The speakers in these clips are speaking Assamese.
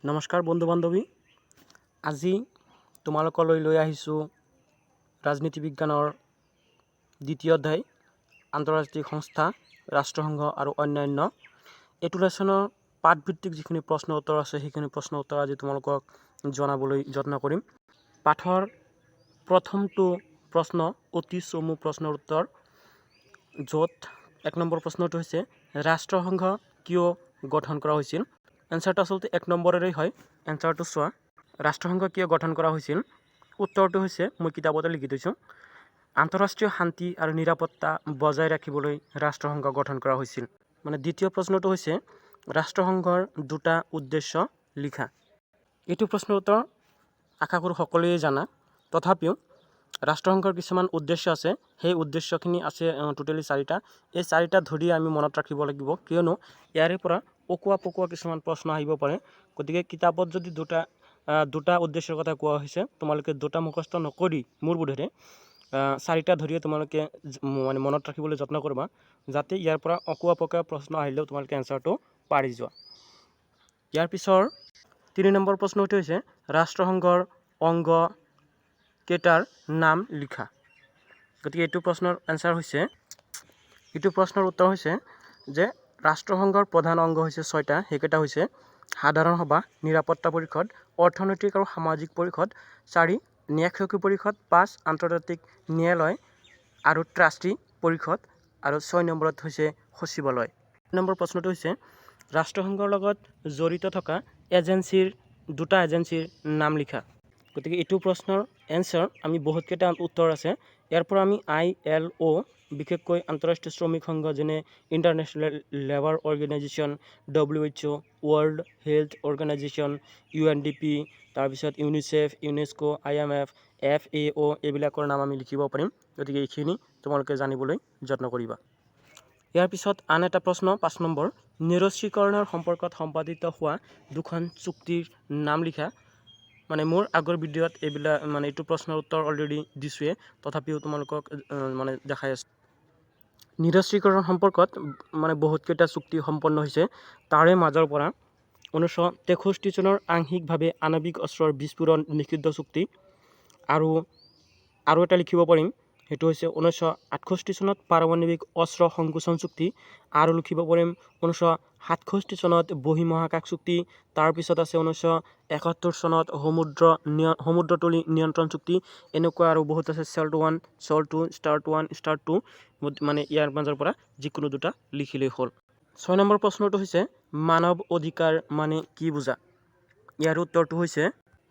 নমস্কাৰ বন্ধু বান্ধৱী, আজি তোমালোকলৈ লৈ আহিছোঁ ৰাজনীতি বিজ্ঞানৰ দ্বিতীয় অধ্যায়, আন্তঃৰাষ্ট্ৰীয় সংস্থা, ৰাষ্ট্ৰসংঘ আৰু অন্যান্য। এইটো লেচনৰ পাঠভিত্তিক যিখিনি প্ৰশ্ন উত্তৰ আছে, সেইখিনি প্ৰশ্ন উত্তৰ আজি তোমালোকক জনাবলৈ যত্ন কৰিম। পাঠৰ প্ৰথমটো প্ৰশ্ন অতি চমু প্ৰশ্নৰ উত্তৰ, য'ত 1 নম্বৰ প্ৰশ্নটো হৈছে, ৰাষ্ট্ৰসংঘ কিয় গঠন কৰা হৈছিল? এনচাৰটো আচলতে 1 নম্বৰৰেই হয়। এনচাৰটো চোৱা, ৰাষ্ট্ৰসংঘ কিয় গঠন কৰা হৈছিল? উত্তৰটো হৈছে, মই কিতাপতে লিখি থৈছোঁ, আন্তঃৰাষ্ট্ৰীয় শান্তি আৰু নিৰাপত্তা বজাই ৰাখিবলৈ ৰাষ্ট্ৰসংঘ গঠন কৰা হৈছিল। মানে দ্বিতীয় প্ৰশ্নটো হৈছে, ৰাষ্ট্ৰসংঘৰ দুটা উদ্দেশ্য লিখা। এইটো প্ৰশ্নৰ উত্তৰ আশা কৰোঁ সকলোৱে জানা। তথাপিও ৰাষ্ট্ৰসংঘৰ কিছুমান উদ্দেশ্য আছে। সেই উদ্দেশ্যখিনি আছে টোটেলি চাৰিটা। এই চাৰিটা ধৰি আমি মনত ৰাখিব লাগিব, কিয়নো ইয়াৰে পৰা অকোৱা পকোৱা কিছুমান প্ৰশ্ন আহিব পাৰে। গতিকে কিতাপত যদি দুটা উদ্দেশ্যৰ কথা কোৱা হৈছে, তোমালোকে দুটা মুখস্থ নকৰি মোৰ বোধেৰে চাৰিটা ধৰিয়ে তোমালোকে মানে মনত ৰাখিবলৈ যত্ন কৰিবা, যাতে ইয়াৰ পৰা অকোৱা পকোৱা প্ৰশ্ন আহিলেও তোমালোকে এনচাৰটো পাৰি যোৱা। ইয়াৰ পিছৰ 3 নম্বৰ প্ৰশ্নটো হৈছে, ৰাষ্ট্ৰসংঘৰ অংগ কেইটাৰ নাম লিখা। গতিকে এইটো প্ৰশ্নৰ এনচাৰ হৈছে, এইটো প্ৰশ্নৰ উত্তৰ হৈছে যে ৰাষ্ট্ৰসংঘৰ প্ৰধান অংগ হৈছে ছয়টা। সেইকেইটা হৈছে সাধাৰণ সভা, নিৰাপত্তা পৰিষদ, অৰ্থনৈতিক আৰু সামাজিক পৰিষদ, চাৰি ন্যায়শক্তি পৰিষদ, পাঁচ আন্তৰ্জাতিক ন্যায়ালয় আৰু ট্ৰাষ্টি পৰিষদ আৰু 6 নম্বৰত হৈছে সচিবালয়। নম্বৰ প্ৰশ্নটো হৈছে, ৰাষ্ট্ৰসংঘৰ লগত জড়িত থকা দুটা এজেঞ্চিৰ নাম লিখা। গতিকে এইটো প্ৰশ্নৰ এনচাৰ আমি বহুতকেইটা উত্তৰ আছে। ইয়াৰ পৰা আমি আইএলঅ', বিশেষকৈ আন্তঃৰাষ্ট্ৰীয় শ্ৰমিক সংঘ, যেনে international labour organisation, WHO, world health organisation, UNDP, তাৰপিছত ইউনিচেফ, ইউনেস্কো, আইএমএফ, এফএঅ', এইবিলাকৰ নাম আমি লিখিব পাৰিম। গতিকে এইখিনি তোমালোকে জানিবলৈ যত্ন কৰিবা। ইয়াৰ পিছত আন এটা প্ৰশ্ন, 5 নম্বৰ, নিৰস্ত্ৰীকৰণৰ সম্পৰ্কত সম্পাদিত হোৱা দুখন চুক্তিৰ নাম লিখা। মানে মোৰ আগৰ ভিডিঅ'ত এইবিলাক, মানে এইটো প্ৰশ্নৰ উত্তৰ অলৰেডি দিছোঁৱে, তথাপিও তোমালোকক মানে দেখাই আছোঁ। নিৰস্ত্ৰীকৰণ সম্পৰ্কত মানে বহুতকেইটা চুক্তি সম্পন্ন হৈছে। তাৰে মাজৰ পৰা 1963 চনৰ আংশিকভাৱে আণৱিক অস্ত্ৰৰ বিস্ফোৰণ নিষিদ্ধ চুক্তি আৰু আৰু এটা লিখিব পাৰিম, সেইটো হৈছে 1968 চনত পাৰমাণৱিক অস্ত্ৰ সংকোচন চুক্তি। আৰু লিখিব পাৰিম 1967 চনত বহিঃমহাকাশ চুক্তি। তাৰপিছত আছে 1971 চনত সমুদ্ৰতলী নিয়ন্ত্ৰণ চুক্তি। এনেকুৱা আৰু বহুত আছে, SALT 1, SALT 2, START 1, START 2। মানে ইয়াৰ মাজৰ পৰা যিকোনো দুটা লিখিলেই হ'ল। 6 নম্বৰ প্ৰশ্নটো হৈছে, মানৱ অধিকাৰ মানে কি বুজা? ইয়াৰ উত্তৰটো হৈছে,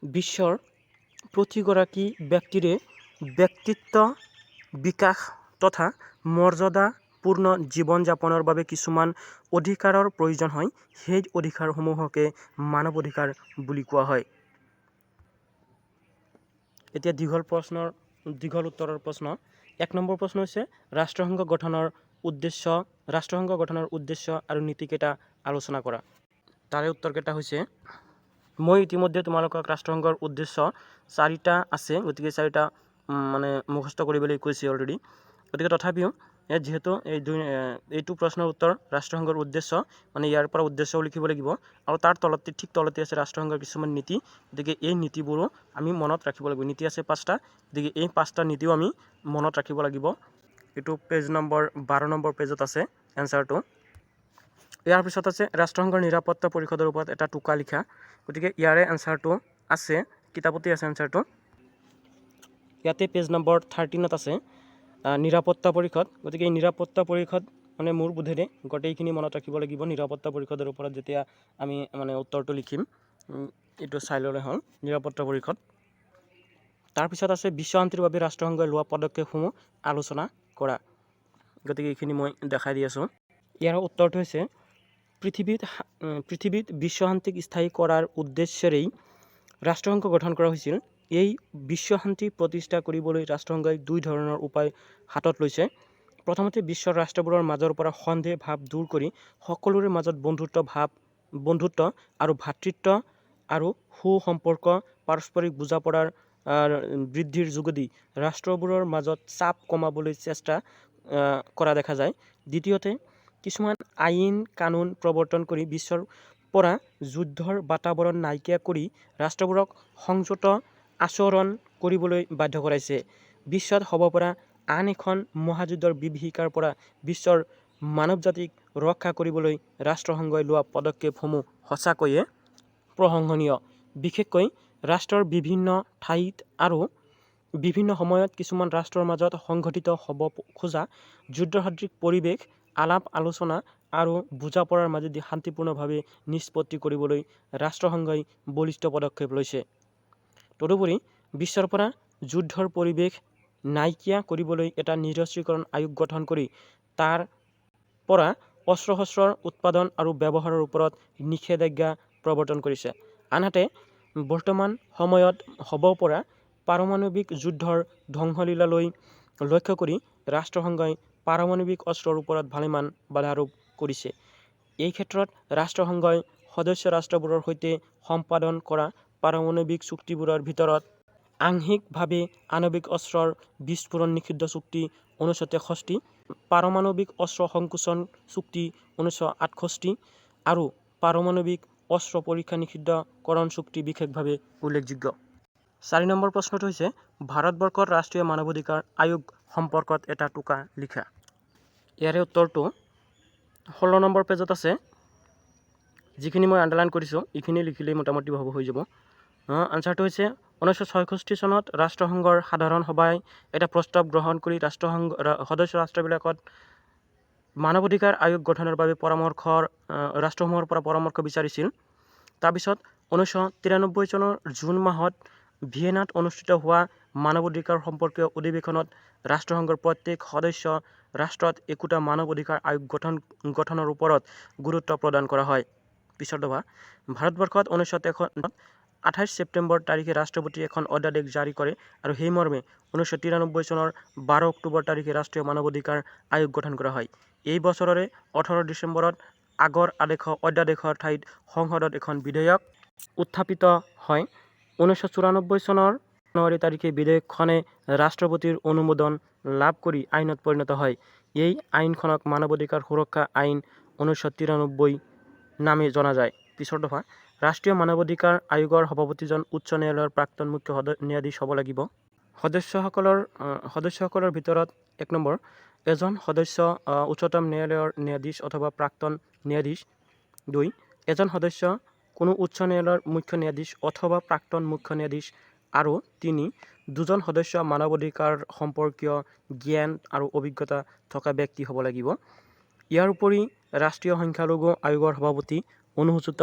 বিশ্বৰ প্ৰতিগৰাকী ব্যক্তিৰে ব্যক্তিত্ব বিকাশ তথা মৰ্যাদাপূৰ্ণ জীৱন যাপনৰ বাবে কিছুমান অধিকাৰৰ প্ৰয়োজন হয়। সেই অধিকাৰসমূহকে মানৱ অধিকাৰ বুলি কোৱা হয়। এতিয়া দীঘল উত্তৰৰ প্ৰশ্ন। 1 নম্বৰ প্ৰশ্ন হৈছে, ৰাষ্ট্ৰসংঘ গঠনৰ উদ্দেশ্য আৰু নীতিকেইটা আলোচনা কৰা। তাৰে উত্তৰকেইটা হৈছে, মই ইতিমধ্যে তোমালোকক ৰাষ্ট্ৰসংঘৰ উদ্দেশ্য চাৰিটা আছে, গতিকে চাৰিটা মানে মুখস্থ কৰিবলৈ কৈছে অলৰেডি। গতিকে তথাপিও ইয়াত যিহেতু এই দুই এইটো প্ৰশ্নৰ উত্তৰ ৰাষ্ট্ৰসংঘৰ উদ্দেশ্য, মানে ইয়াৰ পৰা উদ্দেশ্যও লিখিব লাগিব আৰু তাৰ তলতে, ঠিক তলতে আছে ৰাষ্ট্ৰসংঘৰ কিছুমান নীতি। গতিকে এই নীতিবোৰো আমি মনত ৰাখিব লাগিব। নীতি আছে পাঁচটা, গতিকে এই পাঁচটা নীতিও আমি মনত ৰাখিব লাগিব। এইটো পেজ নম্বৰ 12 নম্বৰ পেজত আছে এনচাৰটো। ইয়াৰ পিছত আছে, ৰাষ্ট্ৰসংঘৰ নিৰাপত্তা পৰিষদৰ ওপৰত এটা টোকা লিখা। গতিকে ইয়াৰে এনচাৰটো আছে, কিতাপতে আছে এনচাৰটো। ইয়াতে পেজ নম্বৰ 13ত আছে নিৰাপত্তা পৰিষদ। গতিকে এই নিৰাপত্তা পৰিষদ মানে মোৰ বোধেৰে গোটেইখিনি মনত ৰাখিব লাগিব। নিৰাপত্তা পৰিষদৰ ওপৰত যেতিয়া আমি মানে উত্তৰটো লিখিম, এইটো চাই ল'লে হ'ল, নিৰাপত্তা পৰিষদ। তাৰপিছত আছে, বিশ্ব শান্তিৰ বাবে ৰাষ্ট্ৰসংঘই লোৱা পদক্ষেপসমূহ আলোচনা কৰা। গতিকে এইখিনি মই দেখাই দি আছোঁ। ইয়াৰ উত্তৰটো হৈছে, পৃথিৱীত বিশ্ব শান্তিক স্থায়ী কৰাৰ উদ্দেশ্যেৰেই ৰাষ্ট্ৰসংঘ গঠন কৰা হৈছিল। এই বিশ্ব শান্তি প্ৰতিষ্ঠা কৰিবলৈ ৰাষ্ট্ৰসংঘই দুই ধৰণৰ উপায় হাতত লৈছে। প্ৰথমতে, বিশ্বৰ ৰাষ্ট্ৰবোৰৰ মাজৰ পৰা সন্দেহ ভাৱ দূৰ কৰি সকলোৰে মাজত বন্ধুত্ব আৰু ভাতৃত্ব আৰু সু-সম্পৰ্ক, পাৰস্পৰিক বুজাপৰাৰ বৃদ্ধিৰ যোগেদি ৰাষ্ট্ৰবোৰৰ মাজত চাপ কমাবলৈ চেষ্টা কৰা দেখা যায়। দ্বিতীয়তে, কিছুমান আইন কানুন প্ৰৱৰ্তন কৰি বিশ্বৰ পৰা যুদ্ধৰ বাতাবৰণ নাইকিয়া কৰি ৰাষ্ট্ৰবোৰক সংযত আচৰণ কৰিবলৈ বাধ্য কৰাইছে। বিশ্বত হ'ব পৰা আন এখন মহাযুদ্ধৰ বিভীষিকাৰ পৰা বিশ্বৰ মানৱ জাতিক ৰক্ষা কৰিবলৈ ৰাষ্ট্ৰসংঘই লোৱা পদক্ষেপসমূহ সঁচাকৈয়ে প্ৰশংসনীয়। বিশেষকৈ ৰাষ্ট্ৰৰ বিভিন্ন ঠাইত আৰু বিভিন্ন সময়ত কিছুমান ৰাষ্ট্ৰৰ মাজত সংঘটিত হ'ব খোজা যুদ্ধসদৃশ পৰিৱেশ আলাপ আলোচনা আৰু বুজাপৰাৰ মাজেদি শান্তিপূৰ্ণভাৱে নিষ্পত্তি কৰিবলৈ ৰাষ্ট্ৰসংঘই বলিষ্ঠ পদক্ষেপ লৈছে। তদুপৰি বিশ্বৰ পৰা যুদ্ধৰ পৰিৱেশ নাইকিয়া কৰিবলৈ এটা নিৰস্ত্ৰীকৰণ আয়োগ গঠন কৰি তাৰ পৰা অস্ত্ৰ-শস্ত্ৰৰ উৎপাদন আৰু ব্যৱহাৰৰ ওপৰত নিষেধাজ্ঞা প্ৰৱৰ্তন কৰিছে। আনহাতে বৰ্তমান সময়ত হ'ব পৰা পাৰমাণৱিক যুদ্ধৰ ধ্বংসলীলালৈ লক্ষ্য কৰি ৰাষ্ট্ৰসংঘই পাৰমাণৱিক অস্ত্ৰৰ ওপৰত ভালেমান বাধা আৰোপ কৰিছে। এই ক্ষেত্ৰত ৰাষ্ট্ৰসংঘই সদস্য ৰাষ্ট্ৰবোৰৰ সৈতে সম্পাদন কৰা পাৰমাণৱিক চুক্তিবোৰৰ ভিতৰত আংশিকভাৱে আণৱিক অস্ত্ৰৰ বিস্ফোৰণ নিষিদ্ধ চুক্তি 1963, পাৰমাণৱিক অস্ত্ৰ সংকোচন চুক্তি 1968 আৰু পাৰমাণৱিক অস্ত্ৰ পৰীক্ষা নিষিদ্ধকৰণ চুক্তি বিশেষভাৱে উল্লেখযোগ্য। 4 নম্বৰ প্ৰশ্নটো হৈছে ভাৰতবৰ্ষৰ ৰাষ্ট্ৰীয় মানৱাধিকাৰ আয়োগ সম্পৰ্কত এটা টোকা লিখা। ইয়াৰে উত্তৰটো 16 নম্বৰ পেজত আছে। যিখিনি মই আণ্ডাৰলাইন কৰিছোঁ এইখিনি লিখিলেই মোটামুটিভাৱে হৈ যাব। আনচাৰটো হৈছে 1966 চনত ৰাষ্ট্ৰসংঘৰ সাধাৰণ সভাই এটা প্ৰস্তাৱ গ্ৰহণ কৰি ৰাষ্ট্ৰসংঘ সদস্য ৰাষ্ট্ৰবিলাকত মানৱ অধিকাৰ আয়োগ গঠনৰ বাবে ৰাষ্ট্ৰসমূহৰ পৰা পৰামৰ্শ বিচাৰিছিল। তাৰপিছত 1993 চনৰ জুন মাহত ভিয়েনাত অনুষ্ঠিত হোৱা মানৱ অধিকাৰ সম্পৰ্কীয় অধিৱেশনত ৰাষ্ট্ৰসংঘৰ প্ৰত্যেক সদস্য ৰাষ্ট্ৰত একোটা মানৱ অধিকাৰ আয়োগ গঠনৰ ওপৰত গুৰুত্ব প্ৰদান কৰা হয়। পিছৰ দফা ভাৰতবৰ্ষত 1928 ছেপ্টেম্বৰ তাৰিখে ৰাষ্ট্ৰপতিয়ে এখন অধ্যাদেশ জাৰি কৰে আৰু সেই মৰ্মে 1993 চনৰ 12 অক্টোবৰ তাৰিখে ৰাষ্ট্ৰীয় মানৱ অধিকাৰ আয়োগ গঠন কৰা হয়। এই বছৰৰে 18 ডিচেম্বৰত আগৰ অধ্যাদেশৰ ঠাইত সংসদত এখন বিধেয়ক উত্থাপিত হয়। 1994 চনৰ জানুৱাৰী তাৰিখে বিধেয়কখনে ৰাষ্ট্ৰপতিৰ অনুমোদন লাভ কৰি আইনত পৰিণত হয়। এই আইনখনক মানৱ অধিকাৰ সুৰক্ষা আইন 1993 নামে জনা যায়। পিছৰ দফা ৰাষ্ট্ৰীয় মানৱাধিকাৰ আয়োগৰ সভাপতিজন উচ্চ ন্যায়ালয়ৰ প্ৰাক্তন মুখ্য ন্যায়াধীশ হ'ব লাগিব। সদস্যসকলৰ ভিতৰত 1 নম্বৰ এজন সদস্য উচ্চতম ন্যায়ালয়ৰ ন্যায়াধীশ অথবা প্ৰাক্তন ন্যায়াধীশ। 2 এজন সদস্য কোনো উচ্চ ন্যায়ালয়ৰ মুখ্য ন্যায়াধীশ অথবা প্ৰাক্তন মুখ্য ন্যায়াধীশ আৰু 3 দুজন সদস্য মানৱ অধিকাৰ সম্পৰ্কীয় জ্ঞান আৰু অভিজ্ঞতা থকা ব্যক্তি হ'ব লাগিব। ইয়াৰ উপৰি ৰাষ্ট্ৰীয় সংখ্যালঘু আয়োগৰ সভাপতি, অনুসূচিত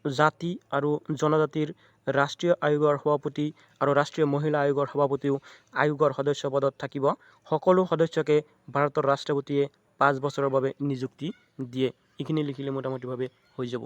জাতি আৰু জনজাতিৰ ৰাষ্ট্ৰীয় আয়োগৰ সভাপতি আৰু ৰাষ্ট্ৰীয় মহিলা আয়োগৰ সভাপতিও আয়োগৰ সদস্য পদত থাকিব। সকলো সদস্যকে ভাৰতৰ ৰাষ্ট্ৰপতিয়ে 5 বছৰৰ বাবে নিযুক্তি দিয়ে। এইখিনি লিখিলে মোটামুটিভাৱে হৈ যাব।